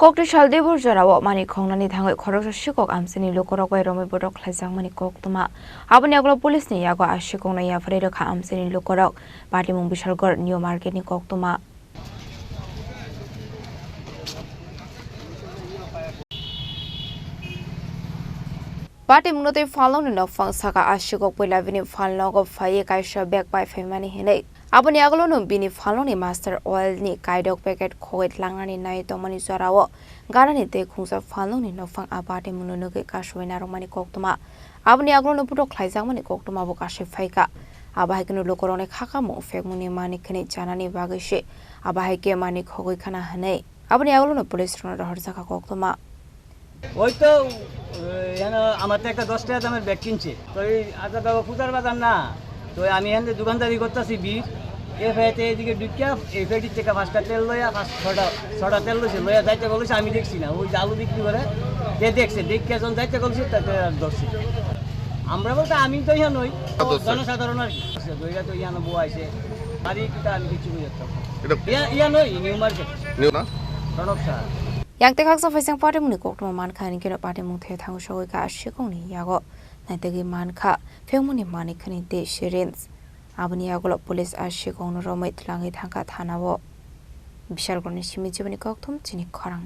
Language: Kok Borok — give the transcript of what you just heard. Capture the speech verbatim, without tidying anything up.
Kokti sal debor jorao mani khongnani thangwi khoroksa sikok amchaini lukurok bai romwi bodok khlaijakmani koktwma. Aboni yagulo police ni yago a sikokno yapharwi rwkha amchaini lukurok. Patimung Bishalgarh New Market ni koktwma. Patimungno tei phalnokni nokphang saka a sikok puila bini phalnogo phaiwi kaisa bag pai phaimani hinwi. Aboni yagulono bini phalnokni Master Oil ni kaidok packet khogwi tlangnani nai tongmani jorao ganani tei khungsa phalnokni nokphang a patimungno nugwi kasui narwkmani koktwma. Aboni yagulono bodok khlaijakmani koktwma bo kasui phaikha. Abo hai kheno lukurokni khakamung phekmungni mani khwnwi chanani bagwi se abo hai khe mani khogwi khna hinwi aboni yagulono police rokno rohorjakha koktwma. ওই তো, এখানে আমার তো একটা দশ টাকা দামের ব্যাগ কিনছে। তো এই আচ্ছা, তো পূজার বাজার না, তো আমি এখান থেকে দোকানদারি করতেছি বীর। এ ফেতে এদিকে ঢুকিয়া এই ফেটির থেকে পাঁচটা তেল লইয়া, পাঁচ ছটা ছটা তেল লইছে, লইয়া যাইতে বলেছে, আমি দেখছি না। ওই যে আলু বিক্রি করে, যে দেখছে, দেখে যখন যাইতে বলছে, তাকে আর ধরছে। আমরা বলতে আমি তো ইয়া নই, আর ধরছে। জনসাধারণ আর কি। দইরা তো ইয়ানো বউ আইছে, বাড়ি কিতা আমি কিছু বুঝতে পারছি না। এটা ইয়া, ইয়া নই, নিউ মার্কেট। নিউ না? Pranab sir. Yang tei khaksa phaisang patimungni koktwma mankha, hinkhe no patimung the thango sogwi kha a sikokni yago. Naitugwi mankha, phekmungni mani khwnwi tei syringe. Aboni yagulo police a sikokno romwi twlangwi thangkha thanao. Bishalgarhni simi jiboni kokthum chini khorang.